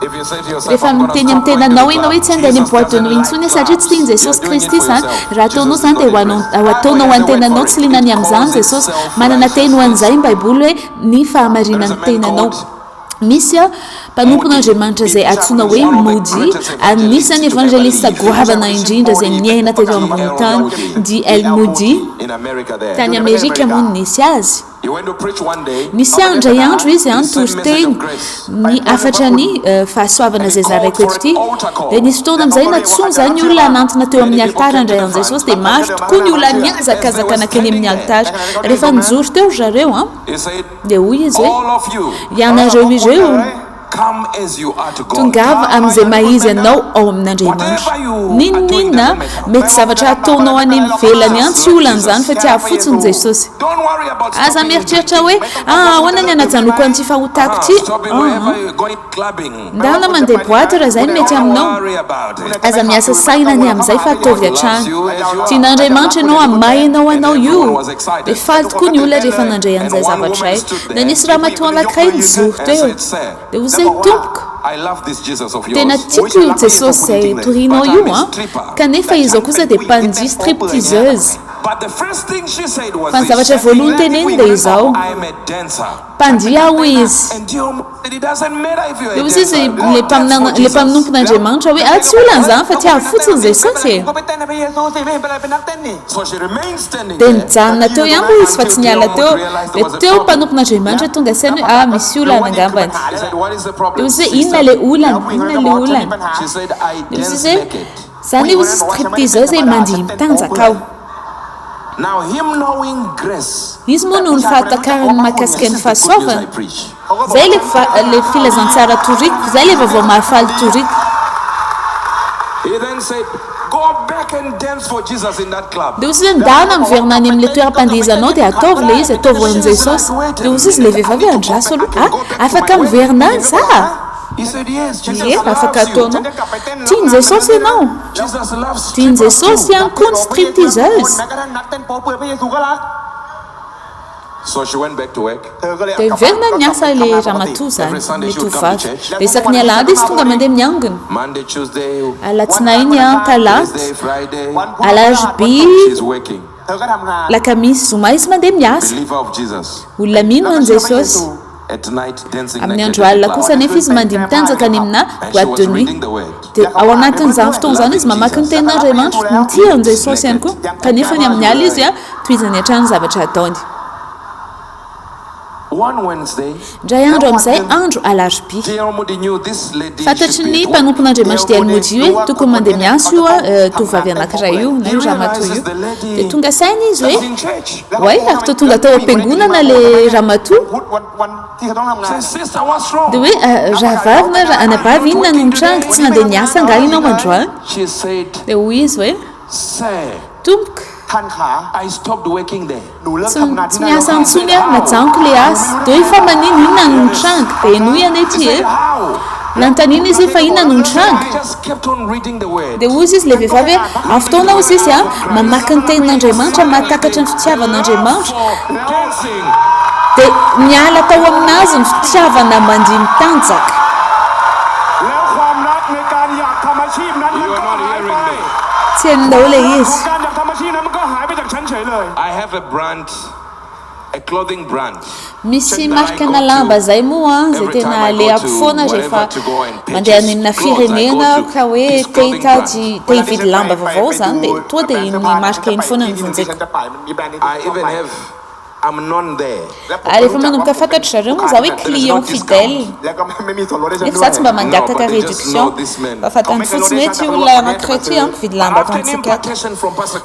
Rehefa miteny amin'ny tenanao ianao hoe tsy handeha any amin'ny boîte de nuit intsony aho satria tsy tian'i Jesosy Kristy izany, raha ataonao izany dia ho anao, ho ataonao ho an'ny tenanao, tsy liana ny amin'izany Jesosy. Manana teny ho an'izay ny Baiboly hoe ny fahamarinan'ny tenanao. Misy mpanompon'Andriamanitra izay antsoina hoe Moody, anisan'ny evanjelista goavana indrindra izay niaina teto ambony tany, D. L. Moody, tany Amerika moa no nisy azy. Nisy ahy indray andro izy nitory teny ny hafatra ny fahasoavana izay zaraiko eto ity. Dia nisy fotoana amin'izay nantsoina izany ny olona hanantona teo amin'ny alitara handray an'i Jesosy dia maro tokoa ny olona nihazakazaka nankeny amin'ny alitara. Rehefa nijoro teo ry zareo dia hoy izy hoe, Ianareo ireo, Tongava amin'izay maha-izy anao ao amin'Andriamanitra. N'inon'inona mety zavatra ataonao any ivelany any, tsy olana izany fa tiavo fotsiny Jesosy. Aza mieritreritra hoe, Ah, ahoana ny hanajanoko an'ity fahotako ity? Aa. Ndana mandeha boite raha izay no mety aminao. Aza miasa saina ny amin'izay fa ataovy hatrany. Tian'Andriamanitra ianao amin'ny maha-ianao anao io. Dia faly tokoa ny olona rehefa nandray an'izay zavatra izay. Dia nisy ramatoa anankiray nijoro teo. Dia hoy izy hoe, Tompoko, tena tiako io Jesosy izay torianao io an! Kanefa izaho kosa dia mpandihy stripteaseuse. Fa ny zavatra voalohany teneniny dia izao, Mpandihy aho hoy izy. Dia hoy izy ilay mpaminany, ilay mpanompon'Andriamanitra hoe, ah tsy olana izany fa tiavo fotsiny Jesosy e. Dia nijanona teo ihany moa izy fa tsy niala teo. Dia teo ny mpanompon'Andriamanitra tonga saina hoe, ah misy olana angambany. Dia hoy izy hoe, inona ilay olana, inona ilay olana. Dia hoy izy hoe, izany hoy izy stripteaseuse mandihy mitanjaka aho. Izy moa noho ny fahatakarany mahakasika ny fahasoavana. Izay ilay ilay filazantsara toriko, izay ilay vaovao mahafaly toriko. Dia hoy izy hoe, Ndana miverina any amin'ilay toeram-pandihizanao dia ataovy ilay izy, ataovy ho an'i Jesosy. Dia hoy izy ilay vehivavy hoe, Andraso aloha, ah, afaka miverina any za? Ie, afaka ataonao. Tian'i Jesosy ianao. Tian'i Jesosy ihany koa ny stripteaseuse. Dia miverina niasa ilay ramatoa izany, ilay tovovavy. Dia isaky ny alahady izy tonga mandeha miangona. Alatsinainy, talata, alarobia, alakamisy, zoma izy mandeha miasa. Olona mino an'i Jesosy. Amin'ny andro alina kosa anefa izy mandihy mitanjaka any amina boite de nuit. Dia ao anatin'izany fotoana izany izy mamaky ny tenin'Andriamanitra, mitia an'i Jesosy ihany koa, kanefa ny amin'ny alina izy tohizany hatrany ny zavatra ataony. Indray andro amin'izay, andro alarobia. Fantatry ny mpanompon'Andriamanitra D. L. Moody hoe tokony mandeha miasa io tovovavy anankiray io, na io ramatoa io. Dia tonga saina izy hoe, Oay, ary toa tonga tao am-piangonana ilay ramatoa. Dia hoe, Rahavavy na anabavy, inona no nitranga? Tsy nandeha niasa angaha ianao androany? Dia hoy izy hoe, Tompoko, tsy, tsy miasa intsony aho, najanoko ilay asa. Dia hoy, Fa manino? Inona no nitranga? Dia henoy anie ity e! Nanontaniana izy hoe, Fa inona no nitranga? Dia hoy izy ilay vehivavy hoe, Amin'ny fotoana hoy izy, mamaky ny tenin'Andriamanitra, mahatakatra ny fitiavan'Andriamanitra, dia niala tao aminazy ny fitiavana mandihy mitanjaka. Tsy henonao ilay izy. Misy marque-na lamba zay moa an, zay tena alehako foana rehefa mandeha any amina firenena aho ka hoe te hitady, te hividy lamba vaovao zany dia toa dia iny marque iny foana no vonjeko. Ary efa manomboka fantatry zareo moa za hoe client fidèle, nefa za tsy mba mangataka réduction fa fantany fotsiny hoe ty olona anakiray ty an mpividy lamba ato amintsika ato.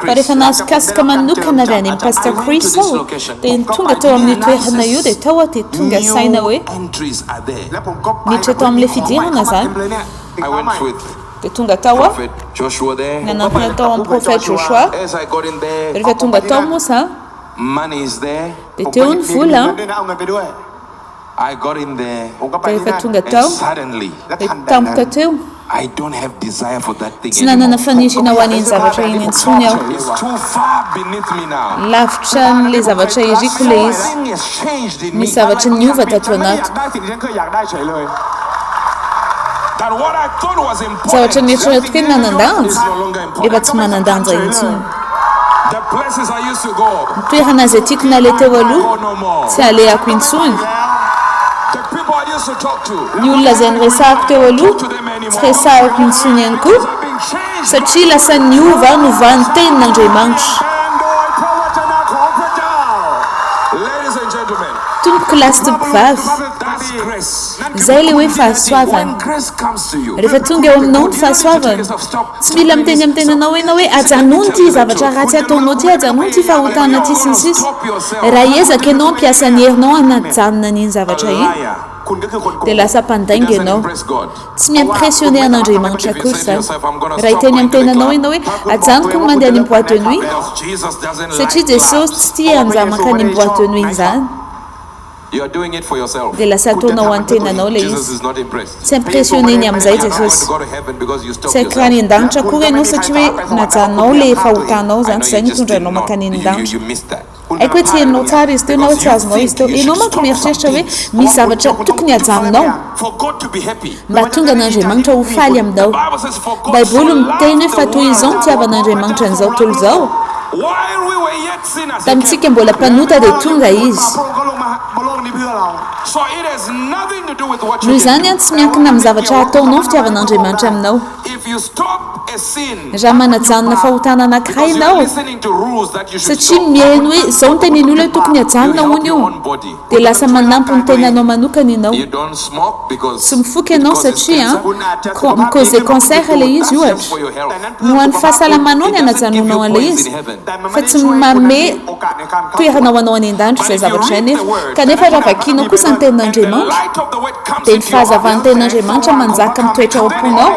Fa rehefa nahazo casque manokana avy any amin'i Pasteur Chris aho dia tonga teo amin'io toerana io dia tao aho dia tonga saina hoe niditra tao amin'ilay fidirana izany dia tonga tao aho nanantona tao amin'ny Prophète Joshua rehefa tonga tao moa za dia teo ny vola Dia rehefa tonga tao, dia tampoka teo, tsy nanana faniriana ho an'iny zavatra iny intsony aho. Lavitra an'ilay zavatra iriko ilay izy. Nisy zavatra niova tato anatiko. Zavatra noeritreretiko hoe nanan-danja, efa tsy manan-danja intsony. Ny toerana izay tiako naleha teo aloha, tsy alehako intsony. Ny olona izay niresahako teo aloha, tsy resahiko intsony ihany koa, satria lasa niova novan'ny Tenin'Andriamanitra. Tompoko lahy sy tompoko vavy, izay ilay hoe fahasoavana. Rehefa tonga eo aminao ny fahasoavana, tsy mila miteny amin'ny tenanao ianao hoe ajanony ity zavatra ratsy ataonao ity, ajanony ity fahotana ity sy ny sisa. Raha hiezaka ianao hampiasa ny herinao hanajanona an'iny zavatra iny, dia lasa mpandainga ianao. Tsy mi-impressionner an'Andriamanitra akory izany. Raha hiteny amin'ny tenanao ianao hoe ajanoko ny mandeha any amin'ny boîte de nuit, satria Jesosy tsy tia an'izany mankany amin'ny boîte de nuit izany. Dia lasa ataonao ho an'ny tenanao ilay izy. Tsy impressionner-ny amin'izay Jesosy. Tsy hankany an-danitra akory ianao satria hoe najanonao ilay fahotanao izany, tsy izay no hitondra anao mankany an-danitra. Haiko hoe tsy henonao tsara izy teo na hoe tsy azonao izy teo. Ianao manko mieritreritra hoe misy zavatra tokony hajanonao mba hahatonga an'Andriamanitra ho faly aminao. Ny Baiboly miteny hoe fa toy izao no nitiavan'Andriamanitra an'izao tontolo izao. Tamintsika mbola mpanota dia tonga Izy. Noho izany, tsy miankina amin'ny zavatra ataonao ny fitiavan'Andriamanitra aminao. Raha manajanona fahotana anankiray ianao, satria mihaino hoe izao no tenenin'ny olona hoe tokony hajanona hono io, dia lasa manampy ny tenanao manokana ianao. Tsy mifoka ianao satria mi-causer cancer ilay izy ohatra. Ny ho an'ny fahasalamanao ny hanajanonao an'ilay izy, fa tsy manome toerana ho anao any an-danitra izay zavatra izay nefa. Kanefa raha vakianao kosa ny tenin'Andriamanitra, dia ny fahazavan'ny tenin'Andriamanitra manjaka mitoetra ao am-ponao,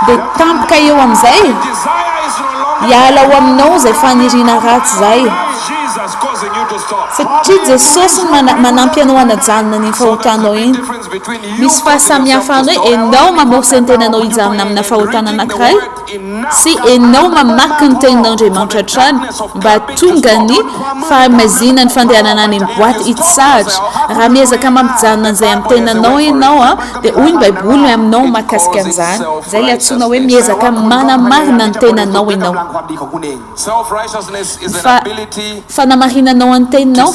dia tampoka eo amin'izay, hiala ao aminao izay faniriana ratsy izay. Satria Jesosy no manampy anao hanajanona an'iny fahotanao iny. Misy fahasamihafana hoe enao mamorse ny tenanao hijanona amina fahotana anankiray sy enao mamaky ny tenin'Andriamanitra hatrany mba hahatonga ny fahamaizinan'ny fandehanana any amin'ny boite hitsahatra. Raha miezaka mampijanona an'izay amin'ny tenanao enao dia hoy ny baiboly aminao mahakasika an'izany. Izay ilay antsoina hoe miezaka manamarina ny tenanao enao. Fa fanamarinanao ny teninao,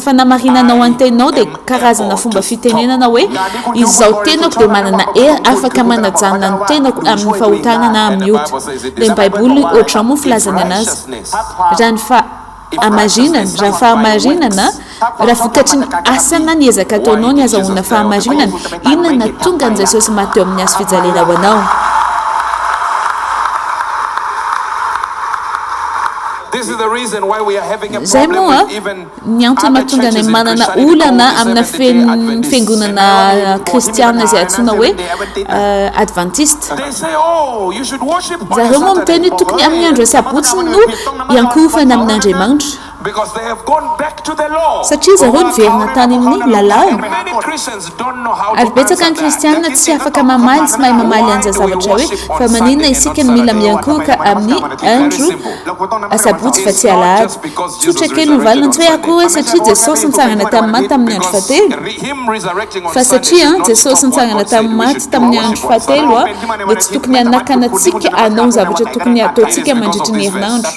fanamarinanao ny teninao dia karazana fomba fitenenana hoe, Izaho tenako dia manana hery afaka manajanona ny tenako amin'ny fahotana na amin'ny ota. Dia ny Baiboly ohatr'izao moa ny filazany anazy, Raha ny fahamarinana, raha ny fahamarinana, raha vokatry ny asa na ny ezaka ataonao ny azahoana fahamarinana, inona no nahatonga an'i Jesosy maty teo amin'ny hazo fijaliana ho anao? Izay moa ny antony mahatonga anay manana olana amina fiangonana kristiana izay antsoina hoe Advantista. Zareo moa miteny hoe tokony amin'ny andro asabotsy no hiankohofana amin'Andriamanitra. Satria zareo niverina tany amin'ny lalàna. Ary betsaka ny kristiana tsy afaka mamaly, tsy mahay mamaly an'izay zavatra hoe fa maninona isika no mila miankohoka amin'ny andro asabotsy fa tsy alahady. Tsotra kely ny valiny, tsy hoe akory hoe satria Jesosy nitsangana tamin'ny maty tamin'ny andro fahatelo, fa satria Jesosy nitsangana tamin'ny maty tamin'ny andro fahatelo dia tsy tokony hanakana antsika hanao ny zavatra tokony hataontsika mandritry ny herinandro.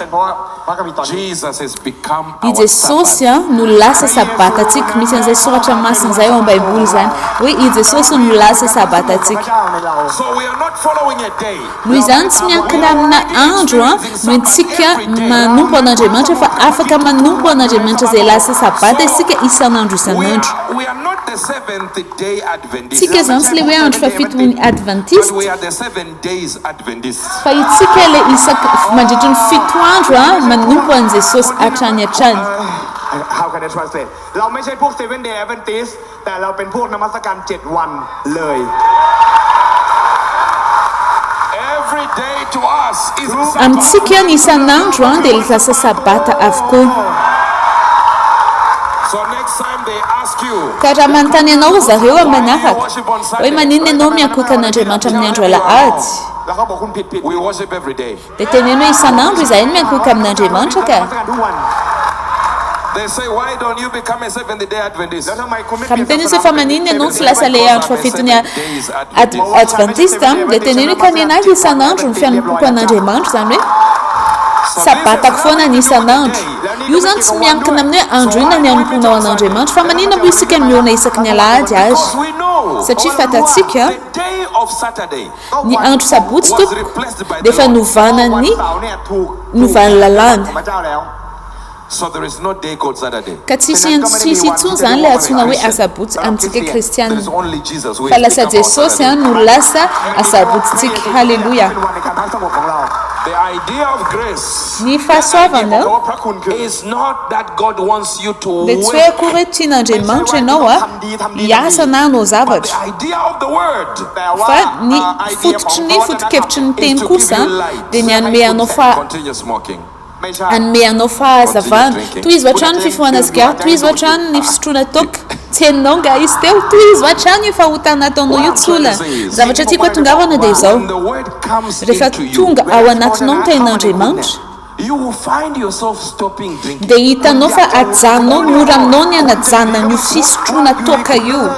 I Jesosy no lasa Sabatantsika. Misy an'izay soratra masina izay ao amin'ny Baiboly izany, hoe i Jesosy no lasa Sabatantsika. Noho izany, tsy miankina amina andro no entintsika manompo an'Andriamanitra, fa afaka manompo an'Andriamanitra izay lasa Sabata isika isan'andro isan'andro. Tsika izany tsy ilay hoe andro fahafiton'ny Advantista. Fa itsika ilay isak mandritry ny fito andro a manompo an'i Jesosy hatrany hatrany. Amintsika ny isan'andro a dia lasa sabata avokoa. Ka raha manontany anao ry zareo amin'ny manaraka hoe maninona ianao miankohoka an'Andriamanitra amin'ny andro alahady, dia teneno hoe isan'andro izahay no miankohoka amin'Andriamanitra ka. Raha miteny izy hoe fa maninona ianao no tsy lasa ilay andro fahafiton'ny Advantista, dia teneno hoe ka ny an'ahy isan'andro ny fianompoako an'Andriamanitra, izany hoe Sabatako foana ny isan'andro. Io izany tsy miankina amin'ny hoe andro inona ny hanompoanao an'Andriamanitra. Fa maninona moa isika no mihaona isaky ny alahady ary? Satria fantatsika ny andro sabotsy tompoko dia efa novana ny novan'ny lalàna. Ka tsisy tsisy intsony izany ilay antsoina hoe asabotsy amintsika kristiana. Fa lasa Jesosy no lasa asabotsitsika. Haleloia. Ny fahasoavana dia tsy hoe akory hoe tian'Andriamanitra ianao hiasa na hanao zavatra. Fa ny fototry ny foto-kevitry ny teny kosa dia ny hanome anao faha. Hanome anao fahazavana. Tohizo hatrany ny fifohana sigara, tohizo hatrany ny fisotroana toaka. Tsy henonao nga izy teo? Tohizo hatrany io fahotana ataonao io, tsy olana. Ny zavatra tiako hatongavana dia izao, rehefa tonga ao anatinao ny tenin'Andriamanitra, dia hitanao fa ajanonao, mora aminao ny hanajanona an'io fisotroana toaka io.